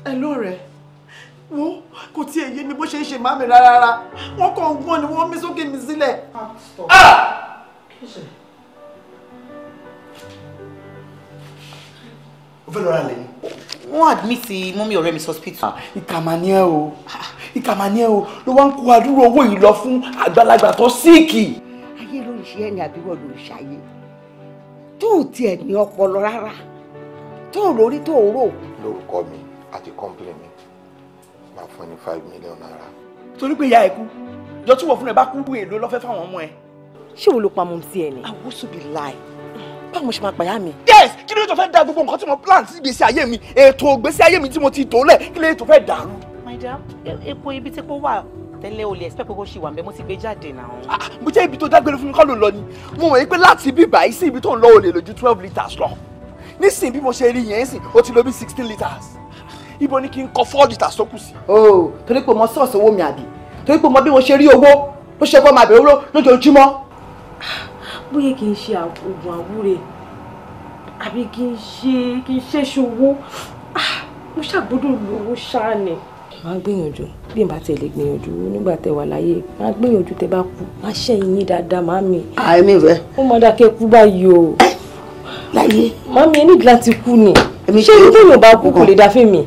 Ẹ lọ́rẹ̀ẹ́, wo kò tiẹ̀ yé mi bó ṣe ń ṣe màmí rárá, wọ́n kàn ń gbọ́n ni wọ́n mí sókè mi sílẹ̀. O fẹ́ lọ ra lẹ̀ ni. Wọ́n admit mọ́mí ọ̀rẹ́ mi hospital. Ìkà mà ni ẹ́ o, ìkà mà ni ẹ́ o, ló wá ń kó adúrú owó yìí lọ fún àgbàlagbà tó síìkì. Ayé ló ń ṣe ẹ́ ní àbíwọ̀ ló ń ṣayé tó ò tiẹ̀ ní ọpọlọ rárá, tó ò lórí tó ò rò. Lórúkọ mi àti kọ́ńpìlì mi máa fún ní 5 million naira. Torí pé ìyá ẹ kú, jọ tí wọ́n fún ẹ bá kú èlò lọ́fẹ́ fáwọn ọmọ ẹ. Ṣé wo ló pa mọ́ sí ẹ ni? Àwùsù bí láì, báwo mo ṣe máa pàyà mi. Yes, kí ló tó fẹ́ da gbogbo nǹkan tí mo plan sí ìgbésí ayé mi, ètò ìgbésí ayé mi tí mo ti tò lẹ̀, kí ló tó fẹ́ dàrú. My dear, epo ibi tí epo wà tẹ́lẹ̀ o lè expect pé kó ṣì wà ń bẹ, mo ti gbé jáde náà. Mo jẹ́ ibi tó dágbére fún mi kọ́ ló ń lọ ni, mo mọ̀ pé láti ibi báyìí sí ibi tó ń lọ o lè lò ju 12 litres lọ. Nísìnyí bí mo ṣe rí yẹn sìn, o ti lò bí 16 litres. Ibo ni kí n kọ 4 litres tó kù sí. O torí pé mo sọ̀ọ̀sì owó mi àbí, torí pé mo bí mo ṣe rí owó ló ṣe kọ́ máa bẹ̀rẹ̀ owó lójoojúmọ́. Bóyá kì í ṣe oògùn àwúre àbí kì í ṣe ṣòwò, mo ṣàgbọ́dọ̀ lówó ṣáà ni. Màá gbìyànjú bí n bá tẹ̀ lè gbìyànjú nígbà tẹ wà láyé, màá gbìyànjú tẹ bá kú, màá ṣẹ̀yìn yín dáadáa màámi. Àìmí rẹ. Ó máa dáa kẹ́ kú báyìí o. Láyé. Màámi ẹ ní láti kú ni. Ṣé ní téèyàn bá kú kò lè dá fèmí.